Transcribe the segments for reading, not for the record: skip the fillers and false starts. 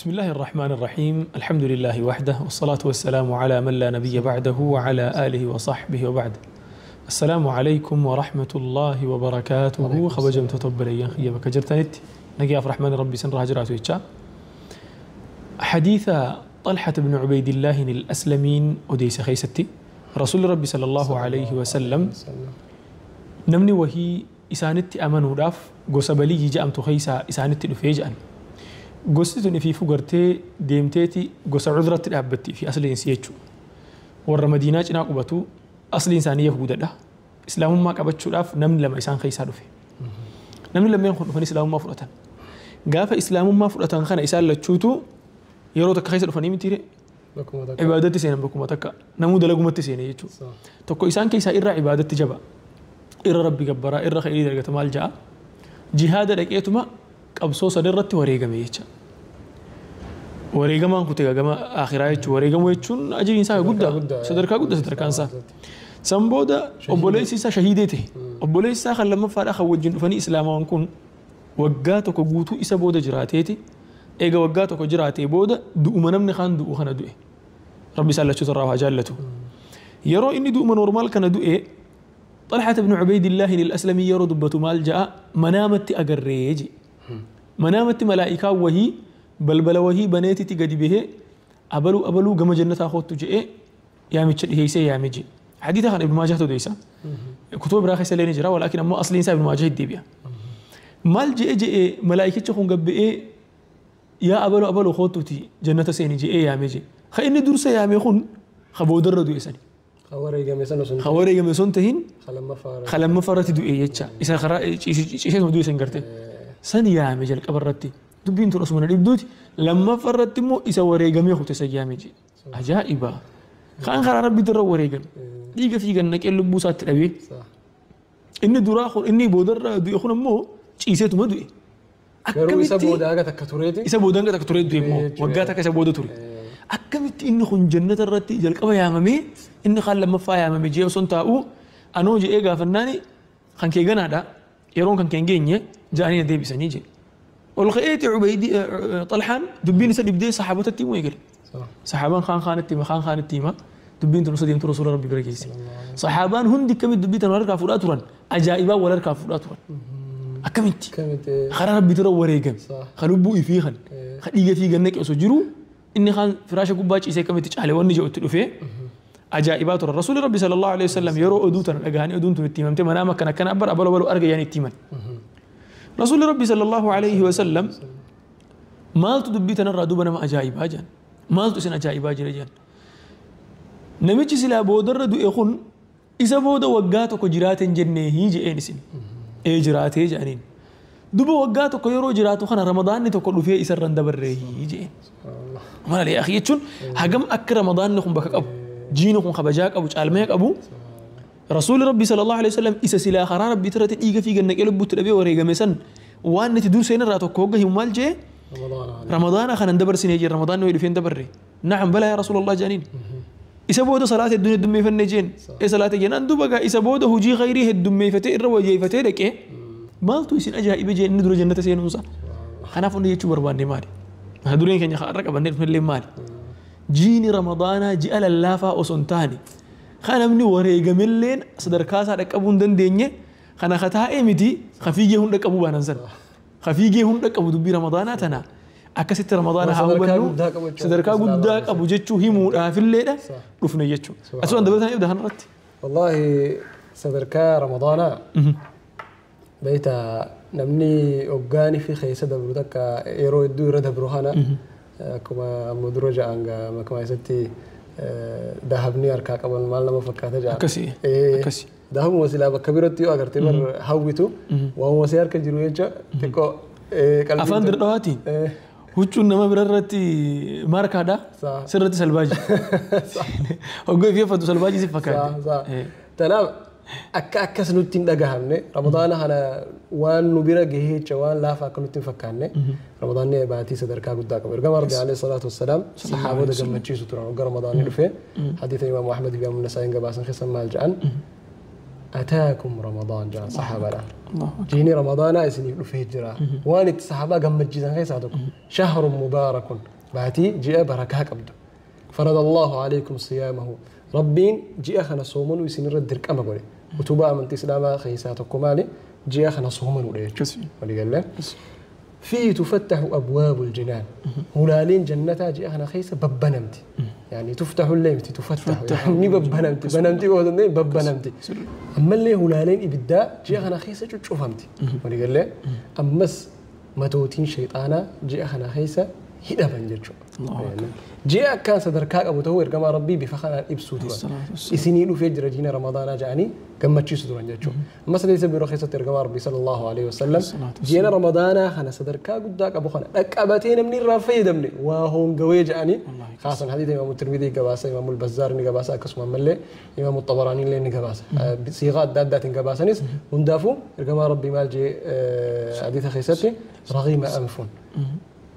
بسم الله الرحمن الرحيم، الحمد لله وحده، والصلاة والسلام على من لا نبي بعده وعلى آله وصحبه وبعد. السلام عليكم ورحمة الله وبركاته. خبجم تطبليا خيبك جرتنت نجي الرحمن ربي سن راجرات ويتشا. حديث طلحة بن عبيد الله الأسلمين أديس خيستي رسول ربي صلى الله عليه وسلم نمني وهي إسانتي أمنوا راف قصبلي جأمت خيسا إسانتي لفيجأن قصتني في فقرتي ديمتيتي قص عذرة الأبتي في أصل إنسيتشو ور مدينة ناقبتو أصل إنسانية يهود ده إسلام ما قبتشو راف نمن لما إسان خيسا لفي نمن لما ينخل فن إسلام ما فرأتن قاف إسلام ما فرأتن خنا إسان لتشوتو yeroo takka keessa dhufanii miti ibaadatti seenan bakkuma takka namuu dalagumatti seene jechuudha. Tokko isaan keessaa irra ibaadatti jaba irra rabbi gabbaraa irra khayrii dalagata maal ja'a jihaada dhaqeetuma qabsoo sadarratti wareegame jecha. Wareegamaan kutee gama akhiraa jechuudha. Wareegamuu jechuun ajiriin isaa guddaa sadarkaa guddaa sadarkaan isaa. San booda obboleessi isaa shahiidee ta'e obboleessi isaa kan lammaffaadhaa kan wajjin dhufanii islaamaan kun waggaa tokko guutuu isa booda jiraateeti. Eega waggaa tokko jiraatee booda du'uma namni kaan du'u kana du'e. Rabbi isaan lachuu irraa haa jaallatu. Yeroo inni du'uma normaal kana du'e Xalxat ibn Ubaydillaahi al-Aslamii yeroo dubbatu maal ja'a manaamatti agarree je. Manaamatti malaa'ikaa wahii balbala wahii baneetitti gadi bahee abaluu abaluu gama jannataa kootu je'ee yaamicha dhiheessee yaame je. Hadiisa kana Ibn Maajah odeessa. Kutuba biraa keessa illee ni jira walaakin ammoo asliin isaa Ibn Maajah deebi'a. Maal je'e je'ee malaa'ikicha kun gabbi'ee يا أبلو أبلو خوتتي جنة سيني جي إيه يا ميجي خليني درس يا ميخون خبو در دو إساني خواري جميسون تهين خلما فارتي دو إيه يتشا إسان خرا إيش إيش دو إسان قرتي سني يا ميجي القبرتي دبين ترى اسمنا الإبدوت لما فرتي مو إسا وري جميخو تسجي يا ميجي عجائبة خان خرا ربي در وري جم ديجا في جنك اللي بوسات أبي إني دراخ إني بودر دو يخون مو إيش ما دو إيه Garuu isa booda hanga takka tureeti. Isa booda hanga takka tureeti immoo waggaa takka isa booda ture. Akkamitti inni kun jannata irratti jalqaba yaamamee inni kaan lammaffaa yaamame jee osoo hin taa'u anoo je'ee gaafannaani kan kee ganaadha yeroon kan kee hin geenye ja'anii na deebisanii jee. Ol ka'eeti Ubaydi Xalxaan dubbiin isa dhibdee saxaabotatti himuu eegale. Saxaabaan kaan kaanitti hima kaan kaanitti hima dubbiin tun osoo deemtu rasuula rabbi bira geesse. Saxaabaan hundi akkamitti dubbii tan wal harkaa fuudhaa turan ajaa'ibaa wal harkaa fuudhaa turan. Akkamitti karaa rabbi dura wareegame kan lubbuu ifii kan dhiiga fi ganna osoo jiru inni kan firaasha gubbaa ciisee akkamitti caale wanni jedhu itti dhufee ajaa'ibaa tura. Rasuulli rabbi sallallahu alaihi wasallam yeroo oduu tana dhagahanii oduun tun itti himamte manaama akkana akkana abbar abaloo abaloo arga yaani itti himan. Rasuulli rabbi sallallahu alaihi wasallam maaltu dubbii tanarraa duuba nama ajaa'ibaa jedhan maaltu isin ajaa'ibaa jira jedhan. Namichi silaa boodarra du'e kun isa booda waggaa tokko jiraate hin jennee je'een isin. Ee jiraatee jedhaniin. Duba waggaa tokko yeroo jiraatu kana Ramadaanni tokko dhufee isarra hin dabarree je'een. Maali akhi jechuun hagam akka Ramadaanni kun bakka qabu jiini kun kabajaa qabu caalmee qabu Rasuulli Rabbi sallallahu alaihi wasallam isa silaa karaa Rabbi irratti dhiiga fi gannaqee lubbuutti dhabee wareegame san waan nuti dur seenarraa tokko hogga himu maal jee Ramadaana kana hin dabarsinee jee Ramadaanni wayii dhufee hin dabarre. Na'am balaa yaa Rasuulallah jedhaniin. Isa booda salaata hedduun heddummeeffannee jeen ee salaata jennaan duuba gaa isa booda hojii khayrii heddummeeffatee irra wayyeeffatee dhaqee maaltu isin ajaa'ibe jeen inni dura jannata seenuunsa. Kanaaf hundi jechuu barbaanne maali? Mata dureen keenya har'a qabannee dhufnellee maali? Jiini Ramadaanaa ji'a lallaafaa osoo hin taane kan namni wareegamelleen sadarkaa isaa dhaqqabuu hin dandeenye kana kataa'ee miti kafiigee hunda qabuu baanan sana. Kafiigee hunda qabu dubbii Ramadaanaa tana. Akkasitti Ramadaana haa hubannu sadarkaa guddaa qabu jechuu himuudhaafilleedha dhufne jechuudha. Asumaan dabalataan ibda kanarratti. Wallaahi sadarkaa Ramadaanaa beekta namni hoggaanii fi keessa dabru takka yeroo hedduu irra dabru kana akkuma amma dura ja'an makmaa isatti dahabni harkaa qaban maal nama fakkaata ja'a. Akkasii. Akkasii. Dahabuma silaa bakka biratti yoo agartee bar hawwitu waanuma si harka jiru jecha xiqqoo qalbii. Afaan dirdhawaatiin. Huccuun nama bira irratti maarkaadha sirratti salbaaji. Hoggoo fi uffatu salbaaji si fakkaate. Tanaaf akka akkas nutti hin dhagahamne Ramadaana kana waan nu bira gahee jecha waan laafa akka nutti hin fakkaanne Ramadaanni baatii sadarkaa guddaa qabu. Ergama Rabbi alayhi salaatu wassalaam saxaabota gammachiisu turan hogga Ramadaanni dhufe hadiisa Imaam Ahmad fi Imaam Nasaa'iin gabaasan keessa maal jedhan أتاكم رمضان جاء صحابة جيني رمضان إسني في هجرة وان الصحابة قمت جيزان غير شهر مبارك باتي جاء بركة قبض فرض الله عليكم صيامه ربين جاء خنا صومن ويسن ردرك أما قولي وتوبا من تسلام خيساتكم مالي جاء خنا صومن وليه ولي قال له فيه تفتح أبواب الجنان هلالين جنتها جاء خنا خيسة ببنمتي يعني تفتح الليمتي تفتح يعني ببنمتي بنمتي وهذا ببنمتي أما اللي هلالين إبدا جاء خنا خيسة تشوفمتي ولي قال له أمس متوتين شيطانا جاء خنا خيسة هنا بنجتشو جاء كان صدركاك أبو تهور كما ربي بفخنا إبسو ترى إسنين في جرجينا رمضان جاني كما تشيس ترى نجتشو مثلا يسبي رخيصة ترجمة ربي صلى الله عليه وسلم جينا رمضان خنا صدركاك قداك أبو خنا أكبتين من الرفيد مني وهون قوي جاني خاصة حديث إمام الترمذي جباسة إمام البزار نجباسة كسم ملة إمام الطبراني اللي نجباسة صيغات دادات نجباسة نس وندافو ترجمة ربي مال جي حديث خيستي رغيم أنفون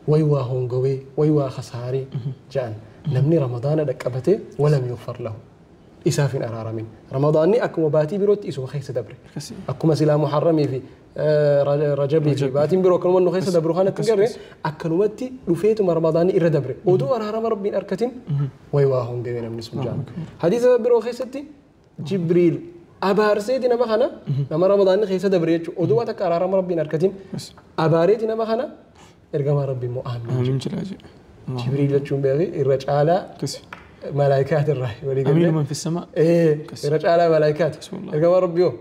ويوا هونغوي ويوا خساري جان نمني رمضان دكبته ولم يغفر له إساف أرارمين رمضاني أكو باتي بروت إسو خيس دبري أكو مسلا محرمي في رجبي في باتي برو كلمة إنه خيس دبرو خانة تجري أكلمتي لفيت رمضاني إر دبري ودو أرارم ربي أركتين ويوا هونغوي نمني اسم جان حديث برو خيستي جبريل أبارسيتي نما خنا نما رمضاني خيس دبري ودو أتك أرارم ربي أركتين أباريتي نما خنا إرجع ربي مؤمن. آمين جل جبريل تشون بيغي الرج على ملائكات الرأي. أمين من في السماء. إيه الرج على ملائكات. إرجع ربي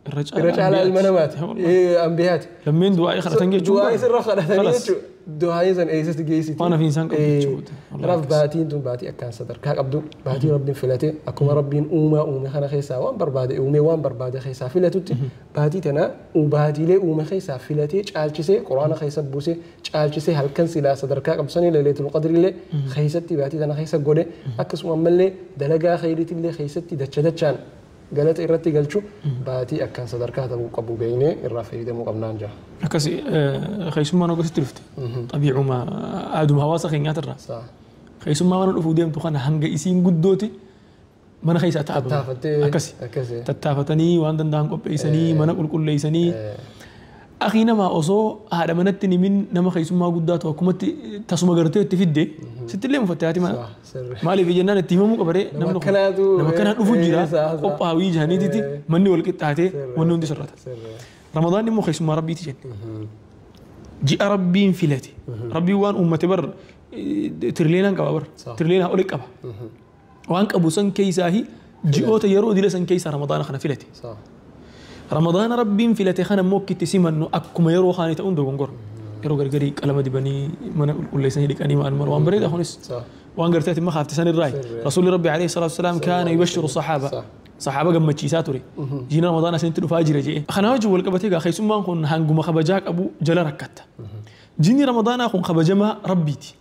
الرج على المنامات. إيه أنبيات. لمن دعاء خلتنجي دعاء سر خلتنجي دعاء زن إيه سجيسي. أنا في إنسان إيه رب باتين دون باتي أكان صدر كاك عبدو باتي ربي فلاتي أكون ربي أوما أوما خنا خيسا وان بربادي أومي وان بربادي خيسا فلاتي باتي تنا وباتي لي أوما خيسا فلاتي تعالجسي قرآن خيسا بوسي تعالجسي هل كان سلا صدر كاك أبصني ليلة القدر اللي خيستي باتي تنا خيسا جودي أكس وأملي دلجا خيرتي اللي خيستي دتشدتشان قالت إرتي قالشو باتي أكان صدر كهذا مقبو بيني الرافعي ده مقبنان جا. أكسي خيسوم ما نقص تلفت. طبيعه ما آدم هواسة خينات الرا. صح. خيسوم ما نقول فوديم تخان هنجا إسين قدوتي ما نخيس أتعب. تافتي. أكسي. تتافتني وعندن دهن قب إيسني ما نقول كل إيسني. أخينا ما أصو هذا ما نتني من نما خيسوم ما قدوته وكمت تصوم قرتي تفيد ست اللي مفتحاتي ما مالي في جنان التيمم مقبرة نما كان أفجرا قبها ويجهني تي مني والقطعتي ونون دي سرتها رمضان مو خيسوم ربي تجن جاء ربي فلاتي ربي وان أمتي بر ترلينا كبر ترلينا أولك أبا وان أبو سن كيساهي جئوت يرو دي لسن كيسا رمضان خنا فلاتي رمضان ربي فلاتي خنا موك تسمى إنه أكو ما يرو خاني تأوندو غنقر يرو غرغري كلام دي بني من أقول ليس هيك أني ما أنمر وان بريد أخونس وان قرتات ما خافت سن الرأي رسول ربي عليه الصلاة والسلام كان يبشر الصحابة صحابة قم تشيساتوري جينا رمضان سنة فاجر جي خنا وجه والقبتي خيسوم ما خون هنجو ما خبجاك أبو جل ركت جيني رمضان خون خبجما ربيتي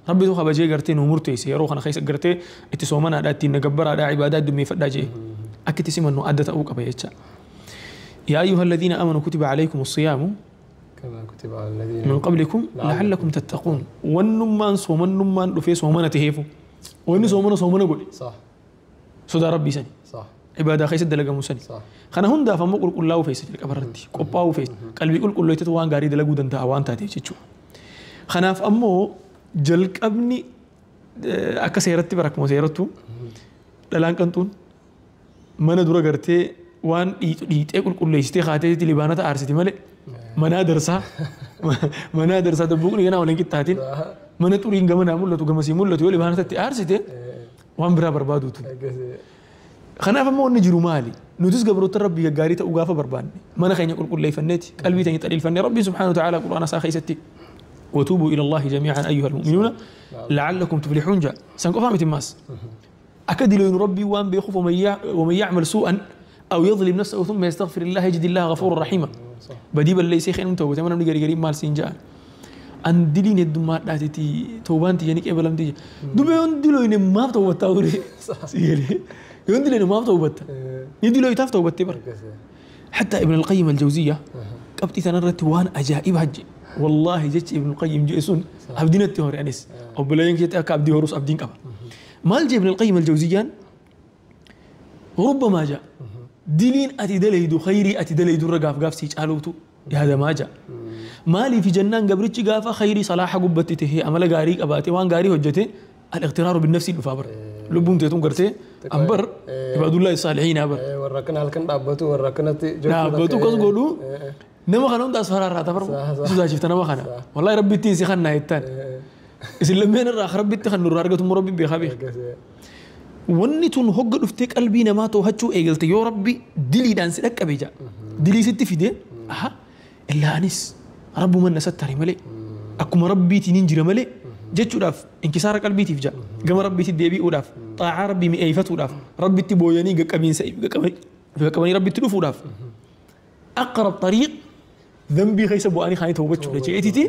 ربي تو خبجي قرتين ومرتيس يرو خنا خيس قرتي اتسومنا داتي نجبر على عبادات دمي فداجي أكيد تسمى إنه أدت أبوك أبيتش يا أيها الذين آمنوا كتب عليكم الصيام كما كتب على الذين من قبلكم لعلكم تتقون والنمان صومن رفيس صومنا تهيفو وإن صومنا صومنا قولي صح صدا ربي سني صح عبادة خيس دلقة مسني صح خنا هندا فما قول قول الله فيس الكبرتي قباو فيس قلبي قول قول ليتوان غاري دلقة دنتا أوان تاتي تشو خنا في أمو جلك أبني أكسيرتي برك مسيرتو دلان كنتون من دورة قرتي وان يت يقول كل يشتي خاتي تلبانة أرستي ملء منا درسها منا درسها دبوقني أنا ولا كنت منا تورين جمنا مولة وجمسي مولة تقولي بانة أرستي وان برا بربادو تو خنا فما نجرو مالي نودس قبرو ربي جاري تأوقافه بربان ما خليني أقول كل فنتي قلبي تاني تقليل فني ربي سبحانه وتعالى قرآن ساخي ستي وتوبوا إلى الله جميعا أيها المؤمنون لعلكم تفلحون جاء سنقف فهمت الناس أكد لو ربي وان بيخوف ومن يعمل سوءا أو يظلم نفسه ثم يستغفر الله يجد الله غفورا رحيما بديب اللي سيخ أنت وتمنى من قريب مال سينجا أن دلين الدماء داتي توبان تيجي قبل تيجي دبي دلو إن ما بتوبة توري سيري يندلين ما بتوبة يدلو يتاف توبة تبر حتى ابن القيم الجوزية قبتي تنرت وان أجائب هجي والله جت ابن القيم جيسون عبدين التهور أنس أو بلاين كيت أكابدي هروس عبدين كبا مال ابن القيم الجوزيان ربما جاء Diliin ati dalaydu khayrii ati dalaydu irra gaaf gaaf sii caaluutu yaadamaa jira. Maaliif jennaan gabrichi gaafa khayrii salaaha gubbatti tahee amala gaarii qabaate waan gaarii hojjete al-iqtiraaru binnafsii dhufaa bara. Lubbuun teetuun gartee ambar ibaadullahi saalihiinaa bara. Warra akkana halkan dhaabbatu warra akkanatti dhaabbatu kas godhu nama kana hunda as faraarraa tabar sodaachifta nama kana. Wallahi rabbi ittiin si kannaa jettaan. Isin lammeen irraa rabbitti kan nurraa argatu immoo rabbi beekaa beeka. Wanni tun hogga dhuftee qalbii namaa too'achuu eegalte yoo rabbi diliidhaan si dhaqqabe jaa. Dilii sitti fide aha illaa anis rabbuma na sattare malee akkuma rabbiitiin hin jira malee jechuudhaaf inkisaara qalbiitiif jaa gama rabbiitti deebi'uudhaaf xaacaa rabbii mi'eeffatuudhaaf rabbitti booyanii qaqqabanii rabbitti dhufuudhaaf aqrab tariiq dhanbii keessa bu'anii kaanii tawbachuudha je'eetiti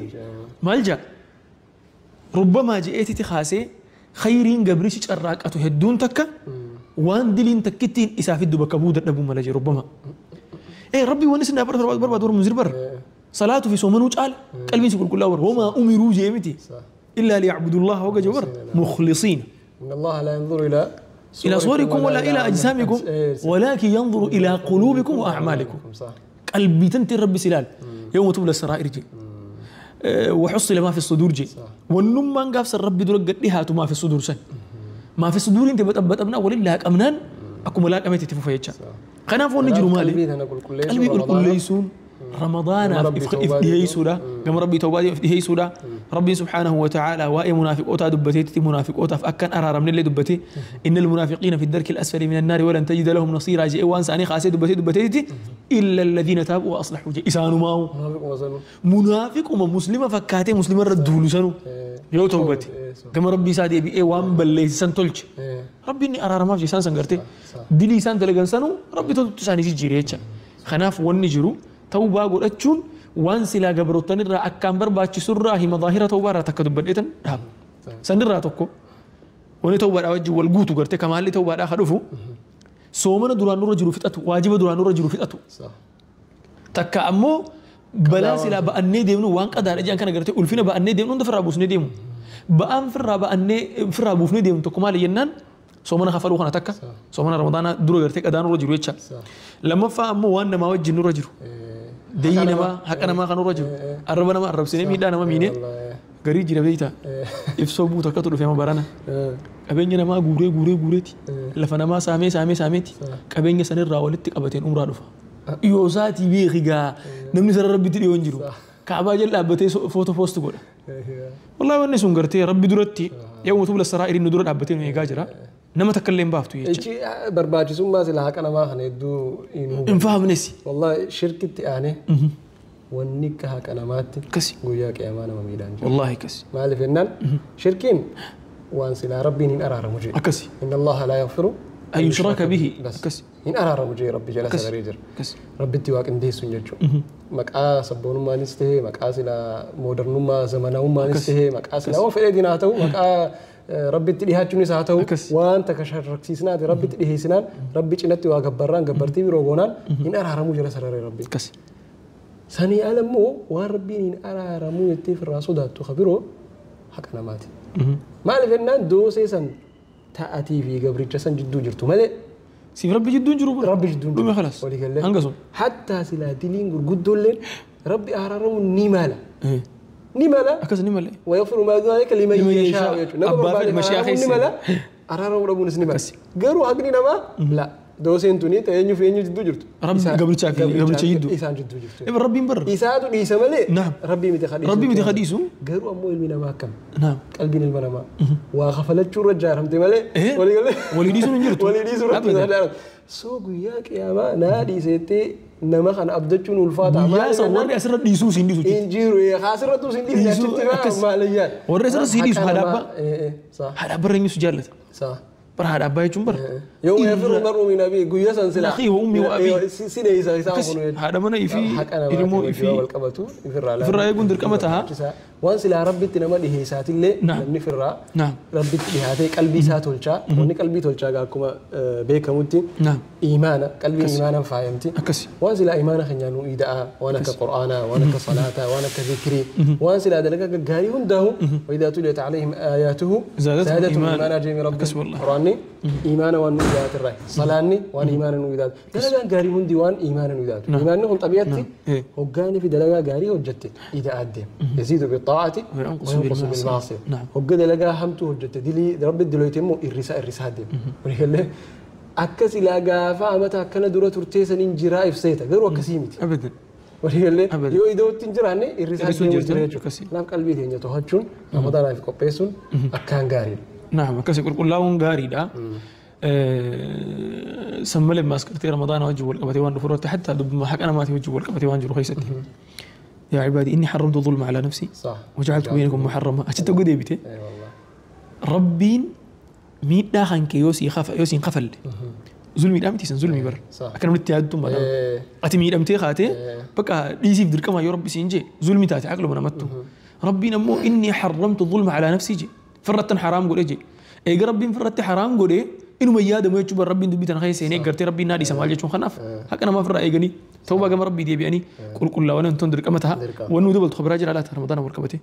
maal jaa rubbamaa je'eetiti kaasee khayriin gabrichi carraaqatu hedduun takka waan diliin takkittiin isaa fiddu bakka bu'uu dadhabuu mala jee rubbamaa. Rabbi waan isin barbaadu munzir bara salaatu fi soomanuu caala qalbiin si qulqullaa'u bara homaa umiruu jee miti إلا ليعبدوا الله وجه مخلصين. إن الله لا ينظر إلى صوركم ولا إلى أجسامكم ولكن ينظر إلى قلوبكم وأعمالكم. قلبي تنتي ربي سلال يوم تبلى السرائر جي وحصل ما في الصدور جي والنم ما نقاف ربي درق قدها ما في الصدور سن ما في الصدور انت بتأبنا ولله أمنان أكو ملاك أمتي تفوفيتشا قنافو نجرو مالي قلبي يقول رمضان إفديه كما ربي توباتي إفديه سودا ربي سبحانه وتعالى وأي منافق أوتا دبتي منافق أوتا فأكن أرى من اللي دبتي إن المنافقين في الدرك الأسفل من النار ولن تجد لهم نصيرا جئ وانس أني خاسي دبتي إلا الذين تابوا وأصلحوا جئ إسانوا ماو منافق وما مسلمة فكاتي مسلمة ردوا لسانو يو توبتي كما ربي سادي بي وان بلي سنتولج ربي إني أرى ما في سان سنغرتي دلي سان تلقن سانو ربي تساني جيريتش خناف ونجرو توبة godhachuun waan silaa gabroottan irraa akkaan barbaachisurraa hima zaahira tawbaa irraa takka dubbadheetan dhaaba. Sanirraa tokko wanni tawbaadhaa wajjin wal guutu gartee kamaalli tawbaadhaa ka dhufu soomana duraan nurra jiru fixatu waajiba duraan nurra jiru fixatu. Takka ammoo balaa silaa ba'annee deemnu waan qadaadha jedhan kana gartee ulfina ba'annee deemnu hunda firraa buusnee deemu. Ba'aan firraa ba'annee firraa buufnee deemnu tokko maali jennaan soomana kafaluu kana takka soomana ramadaanaa dura gartee qadaa nurra jiru jecha. Lammaffaa ammoo waan namaa wajjin nurra jiru. Dayii namaa haqa namaa kan nurra jiru arraba nama arrabsinee miidhaa nama miinee garii jira beektaa ibsoo buutu akkatu dhufe ama barana qabeenya namaa guuree guuree guureeti lafa namaa saamee saamee saameeti qabeenya sanirraa walitti qabateen umraa dhufa. Yoo isaatii beeki gaa namni sana rabbitti dhiyoo hin jiru kaabaa jala dhaabbatee footoo poost godha. Wallaahi wanni sun gartee rabbi duratti yoo tubla saraa'iriin nu dura dhaabbatee nu eegaa jira. Nama takka illee hin baaftu jecha. Barbaachisummaa silaa haqa namaa kana hedduu hin fahamnes. Wallahi shirkitti aanee wanni akka haqa namaatti guyyaa qiyaamaa nama miidhaan jiru. Wallahi kasi. Maaliif jennaan shirkiin waan silaa rabbiin hin araaramu jee. Akkasi. Inna Allaha laa yaghfiru an yushraka bihi. Akkasi. Hin araaramu jee rabbi jala sadaree jira. Rabbitti waaqindeessuun jechuudha. Maqaa sabboonummaanis tahee maqaa silaa moodernummaa zamanaawummaanis tahee maqaa silaa waan fedheetiin haa ta'u maqaa rabbitti dhihaachuunis haa ta'u waan takka sharraksiisnaati rabbitti dhiheessinaan rabbi cinatti waa gabbarraan gabbartii biroo goonaan hin araaramuu jala sararee rabbi. Sanii ala immoo waan rabbiin hin araaramuu jettee firraa sodaattu ka biroo haqa namaati. Maaliif jennaan doosee san ta'atii fi gabricha san jidduu jirtu malee. Siif rabbi jidduun jiru rabbi jidduun jiru. Dhume khalaas. Hanga sun. Hattaa silaa diliin gurguddoolleen rabbi araaramuu ni mala. Ni mala. Akkas ni malee. ويغفر ما دون ذلك لمن يشاء. أبا المشيخ ni mala. Araaramuu dhabuunis ni mala. Garuu haqni namaa la dooseen tuni eenyu fi eenyu jidduu jirtu. Rabbi gabricha fi gabricha jidduu. Isaan jidduu jirtu. Ibn rabbiin barra. Isaatu dhiisa malee. Rabbii miti kadhiisu. Rabbii miti kadhiisu. Garuu ammoo ilmi namaa akkam. Qalbiin ilma namaa. Waa kafalachuu irra jaaramte malee. Walii dhiisuun hin jirtu. Walii dhiisuu irratti jaaramte. Soo guyyaa qiyaamaa naa dhiiseettee nama kana abdachuun ulfaata. Guyyaa san warri asirra dhiisuu siin dhiisu. Hin jiru asirrattuu siin dhiisu achitti maaliyyaan. Warri asirra sii dhiisu haadha abbaa. Haadha abbaa eenyutu jaallata. Bara haadha abbaa jechuun bara. Yoo yafiru mar'u min abii guyyaa san sila. Akhi wa ummi wa abii. Si dheeysa isaa kun. Haadha mana ifii ilmoo ifii wal qabatu ifirraa ifirraa eeguun dirqama ta'a. Waan silaa rabbitti nama dhiheessaatillee namni firraa rabbitti dhihaatee qalbii isaa tolchaa wanni qalbii tolchaa akkuma beekamutti iimaana qalbiin iimaanaan faayamti. Waan silaa iimaana keenyaa nu ida'a waan akka qur'aanaa waan akka salaataa waan akka zikrii waan silaa dalagaa gaggaarii hundaahu وإذا تليت عليهم آياته زادتهم إيمانا جميع ربي قرآني إيمانا وان نودات الرأي صلاني وان إيمانا نودات دلقا غاري هندي وان إيمانا نودات إيمانا هم طبيعتي هجاني في دلقا غاري هجتي إذا أدم يزيد بالطاعة وينقص بالمعصية هجا دلقا همتو هجتي دلي رب الدلو يتمو الرساء الرساء دم ولكن أكسي لا جافا متى كان دورة ترتيسا إنجراء في سيتا غير وكسيمتي أبدا ولكن يو إذا تنجراني الرساء دم نعم قلبي تنجا تهجون رمضان في كوبيسون أكان غاري نعم كسي كل لاون غاري دا سمل ما سكرتي رمضان وجه والقبتي وان فرت حتى دب ما حق انا ما توجه والقبتي وان جرو خيستي يا عبادي اني حرمت الظلم على نفسي صح وجعلت بينكم محرما اشت قدي بيتي اي والله ربين ميد داخن يوسي خف يوسي قفل ظلمي دامتي سن ظلمي بر اكن متيادتم بدا اتي ميد امتي خاتي بقى ديسي دركما يا ربي سينجي ظلمي تاتي عقله منمتو ربي نمو اني حرمت الظلم على نفسي جي فرت حرام قول اجي اي ربي فرت حرام قول إنه ما يادم ويجوب ربي دبي تنخي سيني قرتي ربي نادي سمال جتون خناف هكذا ما فرق إيجني توبة جم ربي دي بيعني كل كل وانا انتون درك أمتها وانو دبل خبراج على رمضان وركبتي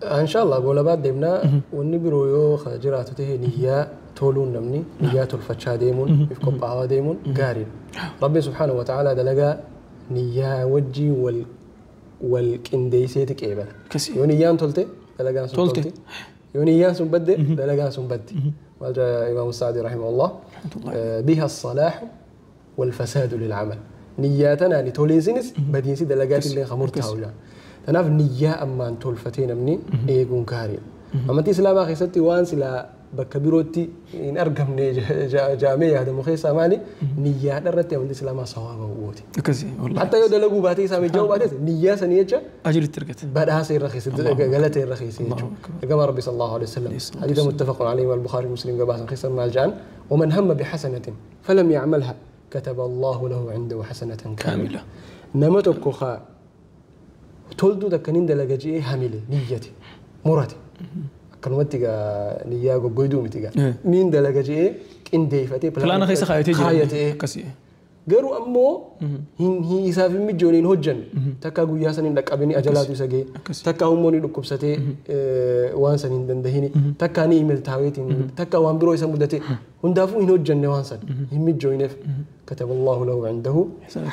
إن شاء الله قول بعد دمنا والنبرو يو خجرات ته نية تولون نمني نية الفتشة ديمون يفكوا بعض ديمون قارين ربي سبحانه وتعالى دلقا نية وجي والكنديسيتك إيبل يونيان تولتي دلقا تولتي يونيان سنبدي دلقا سنبدي وجاء إمام السعدي رحمه الله بها الصلاح والفساد للعمل نياتنا لتولينسنس بدينسي دلقات اللي خمرتها ولا تناف نية أما أن تولفتين مني إيجون كارين أما تي سلامة خيستي وان سلا بكبيروتي إن أرقم جامعة هذا مخيسة مالي نية درتي أما تي سلامة صوابه ووتي والله حتى يو دلقوا باتي سامي جو باتي نية سنية أجل التركت بعدها سير رخيص غلطة رخيص كما ربي صلى الله عليه وسلم حديث متفق عليه والبخاري ومسلم قباس خيسا مع الجان ومن هم بحسنة فلم يعملها كتب الله له عنده حسنة كاملة نمتك خا تولدو دكنين دلقجي هميلي نيتي مرتي كان تيجا نيا غوغويدو متيجا نين دلقجي إنديفتي بلانا خيسا خايتي كسي garuu ammoo hin isaaf hin mijoone hin hojjanne takka guyyaa san hin dhaqqabini ajalaatu isa ga'e takka hummoo ni dhukkubsatee waan san hin dandahini takka ni imaltaaweetiin takka waan biroo isa mudate hundaafuu hin hojjanne waan san hin mijooneef kataba Allahu lahu indahu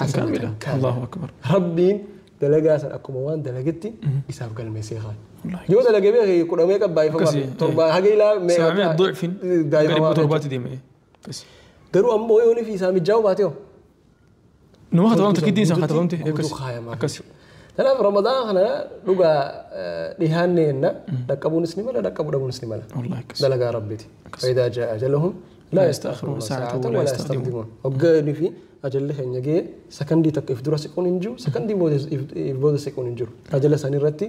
hasanatan kaamila. Allahu akbar. Rabbiin dalagaa san akkuma waan dalagetti isaaf galmeessee kaa'e. Yoo dalage beekee kudha meeqa baay'ifamaa torba haga ilaa meeqa du'fin torbaatti deeme. Garuu ammoo yoo fi isaa mijaa'u baate hoo نو خطبت كدين سان خطبت أكس تناف رمضان خنا لغة لهانينا دكابون سنيملا دكابون سنيملا والله كس دلقا ربيتي فإذا جاء أجلهم لا يستأخرون ساعة ولا يستقدمون وقالوا في أجل لهم يجي سكندي تك إفدرا سكون إنجو سكندي بود سكون إنجو أجل سني رتي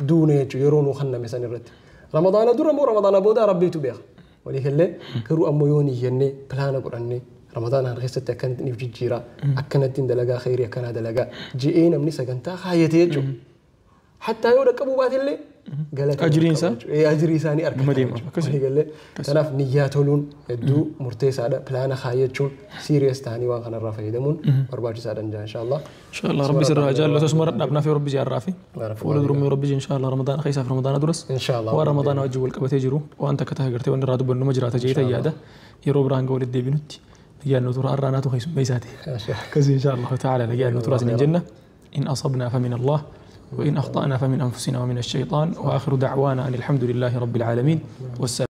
دون يجو يرون وخنا مسني رتي رمضان دور مو رمضان بودا ربي تبيخ ولكن كرو أميوني يني بلانا قراني رمضان هنغيست كانت نفجي جيرا أكنت دلقا خيري كان دلقا جئنا من سكنتا خايتي يجو حتى يودك أبو بات اللي قالت أجرين سا إيه أجري ساني أركب قال لي تناف نياتولون يدو مرتيس هذا بلانا خايتشون سيريس تاني وان خنا الرافي دمون أربعة ساعة إن شاء الله إن شاء الله ربي سر رجال لا تسمر أبنا في ربي جار رافي ولد رمي ربي إن شاء الله رمضان خيسة في رمضان درس إن شاء الله ورمضان وجه والكبت يجرو وأنت كتهجرتي وأن رادو بنو مجرى تجيت ياده يروب رانجو ولد ديبنوتي لقيا النتورة أراناتو خيس ميساتي كذي إن شاء الله تعالى لقيا النتورة من الجنة إن أصبنا فمن الله وإن أخطأنا فمن أنفسنا ومن الشيطان وآخر دعوانا أن الحمد لله رب العالمين والسلام.